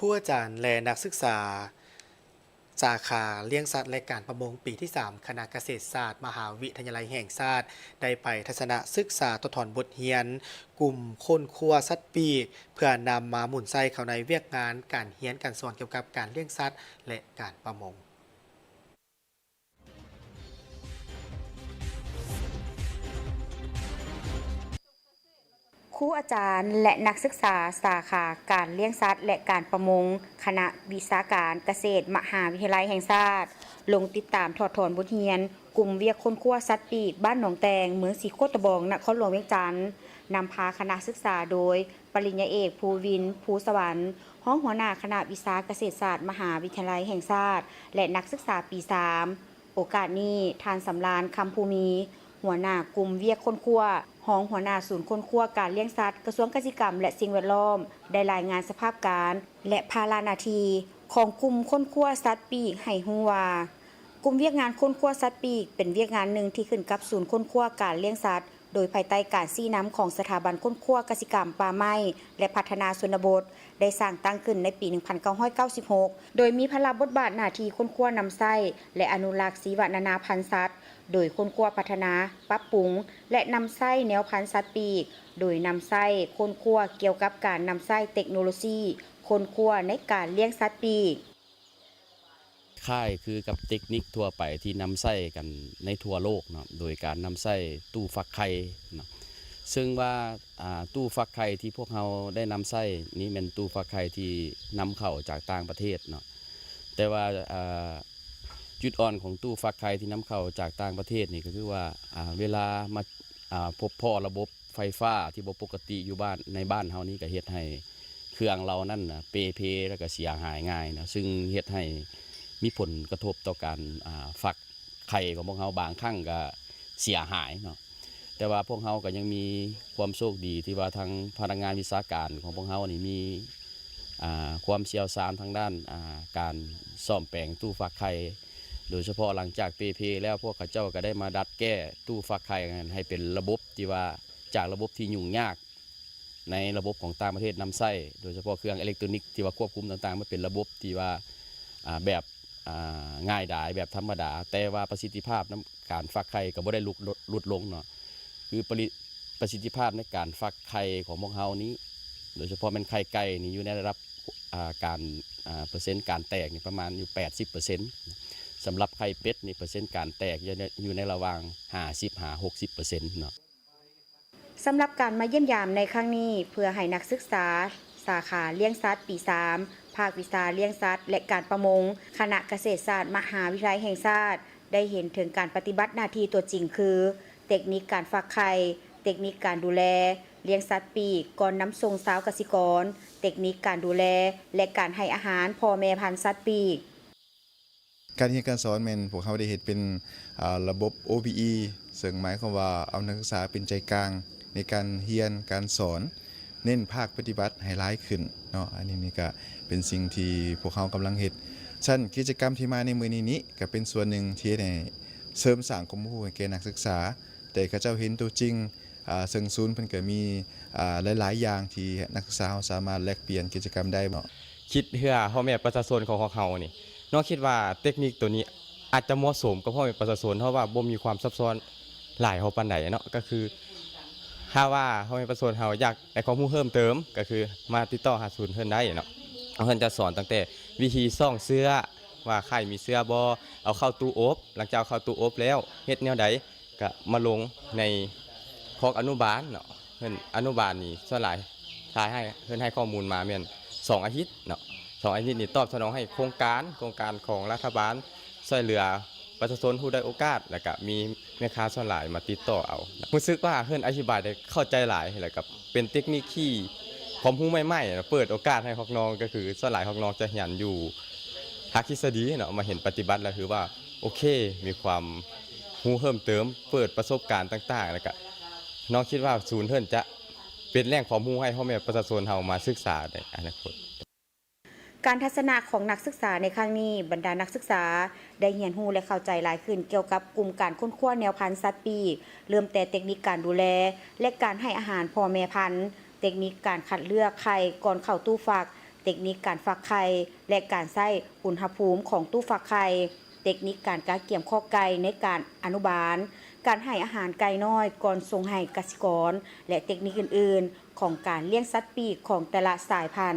ຄູອາຈານ ແລະ ນັກສຶກສາ ສາຂາລ້ຽງສັດ ແລະ ການປະມົງ ປີທີສາມ ຄະນະກະເສດສາດ ມະຫາວິທະຍາໄລແຫ່ງຊາດ ໄດ້ໄປທັດສະນະສຶກສາຖອດຖອນບົດຮຽນກຸ່ມຄົ້ນຄວ້າສັດປີກ ເພື່ອນຳມາໝູນໃຊ້ເຂົ້າໃນວຽກງານການຮຽນການສອນກ່ຽວກັບການລ້ຽງສັດ ແລະ ການປະມົງ. ຄູອາຈານ ແລະ ນັກສຶກສາສາຂາການລ້ຽງສັດ ແລະ ການປະມົງ ຄະນະວິຊາການກະເສດ ມະຫາວິທະຍາໄລແຫ່ງຊາດ ລົງຕິດຕາມຖອດຖອນບົດຮຽນ ກຸ່ມວຽກຄົ້ນຄວ້າສັດປີກ ບ້ານໜອງແຕງ ເມືອງສີໂຄດຕະບອງ ນະຄອນຫຼວງວຽງຈັນ, ນຳພາຄະນະສຶກສາໂດຍ ປະລິນຍາເອກ ພູວິນ ພູສະຫວັນ ຮອງຫົວໜ້າຄະນະວິຊາກະເສດສາດ ມະຫາວິທະຍາໄລແຫ່ງຊາດ ແລະ ນັກສຶກສາປີສາມ. ໂອກາດນີ້, ທ່ານ ສຳລານ ຄຳພູມີ ຫົວໜ້າກຸ່ມວຽກຄົ້ນຄວ້າ, ຮອງຫົວໜ້າສູນຄົ້ນຄວ້າການລ້ຽງສັດ ກະຊວງກະສິກຳ ແລະ ສິ່ງແວດລ້ອມ ໄດ້ລາຍງານສະພາບການ ແລະ ພາລະໜ້າທີ່ຂອງກຸ່ມຄົ້ນຄວ້າສັດປີກໃຫ້ຮູ້ວ່າ, ກຸ່ມວຽກງານຄົ້ນຄວ້າສັດປີກ ເປັນວຽກງານໜຶ່ງທີ່ຂຶ້ນກັບສູນຄົ້ນຄວ້າການລ້ຽງສັດ ໂດຍພາຍໃຕ້ການຊີ້ນຳຂອງສະຖາບັນຄົ້ນຄວ້າກະສິກຳ, ປ່າໄມ້ ແລະ ພັດທະນາຊົນນະບົດ ໄດ້ສ້າງຕັ້ງຂຶ້ນໃນປີໜຶ່ງພັນເກົ້າຮ້ອຍເກົ້າສິບຫົກ ໂດຍມີພາລະບົດບາດໜ້າທີ່ຄົ້ນຄວ້ານຳໃຊ້ ແລະ ອະນຸລັກຊີວະນານາພັນສັດ, ໂດຍຄົ້ນຄວ້າພັດທະນາ, ປັບປຸງ ແລະ ນຳໃຊ້ແນວພັນສັດປີກ, ໂດຍນຳໃຊ້ຄົ້ນຄວ້າກ່ຽວກັບການນຳໃຊ້ເຕັກໂນໂລຊີຄົ້ນຄວ້າໃນການລ້ຽງສັດປີກ. ຄ້າຍຄືກັບເຕັກນິກທົ່ວໄປທີ່ນຳໃຊ້ກັນໃນທົ່ວໂລກເນາະ, ໂດຍການນຳໃຊ້ຕູ້ຟັກໄຂ່ເນາະ, ເຊິ່ງວ່າ ອ່າ ຕູ້ຟັກໄຂ່ທີ່ພວກເຮົາໄດ້ນຳໃຊ້ນີ້ແມ່ນຕູ້ຟັກໄຂ່ທີ່ນຳເຂົ້າຈາກຕ່າງປະເທດເນາະ, ແຕ່ວ່າ ອ່າ ຈຸດອ່ອນຂອງຕູ້ຟັກໄຂ່ທີ່ນຳເຂົ້າຈາກຕ່າງປະເທດນີ້ກໍຄືວ່າ ອ່າ ເວລາມາ ອ່າ ພົບພໍ້ລະບົບ ໄຟຟ້າທີ່ບໍ່ປົກກະຕິຢູ່ບ້ານ ໃນບ້ານເຮົານີ້ ກໍເຮັດໃຫ້ເຄື່ອງເຫຼົ່ານັ້ນນະເປ່ເພ ແລ້ວກໍເສຍຫາຍງ່າຍເນາະ, ຊຶ່ງເຮັດໃຫ້ມີຜົນກະທົບຕໍ່ການ ອ່າ ຟັກໄຂ່ຂອງພວກເຮົາ, ບາງຄັ້ງກໍເສຍຫາຍເນາະ. ແຕ່ວ່າພວກເຮົາກໍຍັງມີຄວາມໂຊກດີທີ່ວ່າທາງພະນັກງານວິຊາການຂອງພວກເຮົານີ້ມີ ອ່າ ຄວາມຊ່ຽວຊານທາງດ້ານ ອ່າ ການສ້ອມແປງຕູ້ຟັກໄຂ່, ໂດຍສະເພາະຫຼັງຈາກເປ່ເພແລ້ວ ພວກເຂົາເຈົ້າກໍໄດ້ມາດັດແກ້ຕູ້ຟັກໄຂ່ນັ້ນໃຫ້ເປັນລະບົບທີ່ວ່າ ຈາກລະບົບທີ່ຫຍຸ້ງຍາກ ໃນລະບົບຂອງຕ່າງປະເທດນຳໃຊ້, ໂດຍສະເພາະເຄື່ອງເອເລັກໂຕຣນິກທີ່ວ່າຄວບຄຸມຕ່າງໆ ມັນເປັນລະບົບທີ່ວ່າ ອ່າ ແບບ ອ່າ ງ່າຍດາຍ ແບບທຳມະດາ, ແຕ່ວ່າປະສິດທິພາບນຳການຟັກໄຂ່ກໍບໍ່ໄດ້ຫຼຸດ ຫຼຸດລົງເນາະ. ຄືປະລິ ປະສິດທິພາບໃນການຟັກໄຂ່ຂອງພວກເຮົານີ້ ໂດຍສະເພາະແມ່ນໄຂ່ໄກ່ນີ້ ຢູ່ໃນລະດັບ ອ່າ ການ ອ່າ ເປີເຊັນການແຕກນີ້ປະມານຢູ່ແປດສິບເປີເຊັນ, ສຳລັບໄຂ່ເປັດນີ້ ເປີເຊັນການແຕກຢູ່ໃນ ຢູ່ໃນລະຫວ່າງຫ້າສິບຫາຫົກສິບເປີເຊັນເນາະ. ສຳລັບການມາຢ້ຽມຢາມໃນຄັ້ງນີ້ ເພື່ອໃຫ້ນັກສຶກສາສາຂາລ້ຽງສັດປີສາມ ພາກວິຊາລ້ຽງສັດ ແລະ ການປະມົງ ຄະນະກະເສດສາດ ມະຫາວິທະຍາໄລແຫ່ງຊາດ ໄດ້ເຫັນເຖິງການປະຕິບັດໜ້າທີ່ຕົວຈິງ ຄື ເຕັກນິກການຟັກໄຂ່, ເຕັກນິກການດູແລລ້ຽງສັດປີກ ກ່ອນນຳສົ່ງຊາວກະສິກອນ, ເຕັກນິກການດູແລ ແລະ ການໃຫ້ອາຫານພໍ່ແມ່ພັນສັດປີກ. ການຮຽນການສອນແມ່ນພວກເຮົາໄດ້ເຮັດເປັນ ອ່າ ລະບົບ ໂອບີອີ ເຊິ່ງໝາຍຄວາມວ່າເອົານັກສຶກສາເປັນໃຈກາງໃນການຮຽນການສອນ, ເນັ້ນພາກປະຕິບັດໃຫ້ຫຼາຍຂຶ້ນເນາະ. ອັນນີ້ນີ້ກະເປັນສິ່ງທີ່ພວກເຮົາກຳລັງເຮັດ. ຊັ້ນກິດຈະກຳທີ່ມາໃນມື້ນີ້ນີ້ ກະເປັນສ່ວນໜຶ່ງທີ່ເຮັດໃຫ້ເສີມສ້າງຄວາມຮູ້ໃຫ້ແກ່ນັກສຶກສາ, ແຕ່ເຂົາເຈົ້າເຫັນຕົວຈິງ ອ່າ ເຊິ່ງສູນເພິ່ນກໍມີ ອ່າ ຫຼາຍໆຢ່າງທີ່ນັກສຶກສາເຮົາສາມາດແລກປ່ຽນກິດຈະກຳໄດ້ເນາະ. ຄິດເພື່ອພໍ່ແມ່ປະຊາຊົນຂອງພວກເຮົານີ້ ນ້ອງຄິດວ່າເຕັກນິກໂຕນີ້ອາດຈະເໝາະສົມກັບພໍ່ແມ່ປະຊາຊົນ ເພາະວ່າບໍ່ມີຄວາມຊັບຊ້ອນຫຼາຍເທົ່າປານໃດເນາະ. ກໍຄືຖ້າວ່າພໍ່ແມ່ປະຊາຊົນເຮົາຢາກໄດ້ຄວາມຮູ້ເພີ່ມເຕີມ ກໍຄືມາຕິດຕໍ່ຫາສູນເພິ່ນໄດ້ເນາະ. ເພິ່ນຈະສອນຕັ້ງແຕ່ວິທີຊ່ອງເຊື້ອ ວ່າໄຂ່ມີເຊື້ອບໍ່, ເອົາເຂົ້າຕູ້ອົບ, ຫຼັງຈາກເອົາເຂົ້າຕູ້ອົບແລ້ວເຮັດແນວໃດ? ກະມາລົງໃນຄອກອະນຸບານເນາະ. ເພິ່ນອະນຸບານນີ້ສ່ວນຫຼາຍ ຖ້າໃຫ້ ເພິ່ນໃຫ້ຂໍ້ມູນມາແມ່ນສອງອາທິດເນາະ, ສອງອາທິດນີ້ຕອບສະໜອງໃຫ້ໂຄງການ ໂຄງການຂອງລັດຖະບານຊ່ວຍເຫຼືອປະຊາຊົນຜູ້ດ້ອຍໂອກາດ ແລ້ວກະມີແມ່ຄ້າສ່ວນຫຼາຍມາຕິດຕໍ່ເອົາ. ຮູ້ສຶກວ່າເພິ່ນອະທິບາຍໄດ້ເຂົ້າໃຈຫຼາຍ ແລ້ວກະເປັນເຕັກນິກທີ່ຄວາມຮູ້ໃໝ່ໆ ເປີດໂອກາດໃຫ້ພວກນ້ອງ ກໍຄືສ່ວນຫຼາຍພວກນ້ອງຈະຮຽນຢູ່ພາກທິດສະດີເນາະ, ມາເຫັນປະຕິບັດແລ້ວຖືວ່າໂອເຄ ມີຄວາມ ຮູ້ເພີ່ມເຕີມ, ເປີດປະສົບການຕ່າງໆ ແລ້ວກະນ້ອງຄິດວ່າສູນເພິ່ນຈະເປັນແຫຼ່ງຄວາມຮູ້ໃຫ້ພໍ່ແມ່ປະຊາຊົນເຮົາມາສຶກສາໃນອະນາຄົດ. ການທັດສະນະຂອງນັກສຶກສາໃນຄັ້ງນີ້, ບັນດານັກສຶກສາໄດ້ຮຽນຮູ້ ແລະ ເຂົ້າໃຈຫຼາຍຂຶ້ນກ່ຽວກັບກຸ່ມການຄົ້ນຄວ້າແນວພັນສັດປີກ, ເລີ່ມແຕ່ເຕັກນິກການດູແລ ແລະ ການໃຫ້ອາຫານພໍ່ແມ່ພັນ, ເຕັກນິກການຄັດເລືອກໄຂ່ກ່ອນເຂົ້າຕູ້ຟັກ, ເຕັກນິກການຟັກໄຂ່ ແລະ ການໃຊ້ອຸນຫະພູມຂອງຕູ້ຟັກໄຂ່, ເຕັກນິກການກະກຽມຄອກໄກ່ໃນການອະນຸບານ, ການໃຫ້ອາຫານໄກ່ນ້ອຍກ່ອນສົ່ງໃຫ້ກະສິກອນ ແລະ ເຕັກນິກອື່ນໆຂອງການລ້ຽງສັດປີກຂອງແຕ່ລະສາຍພັນ.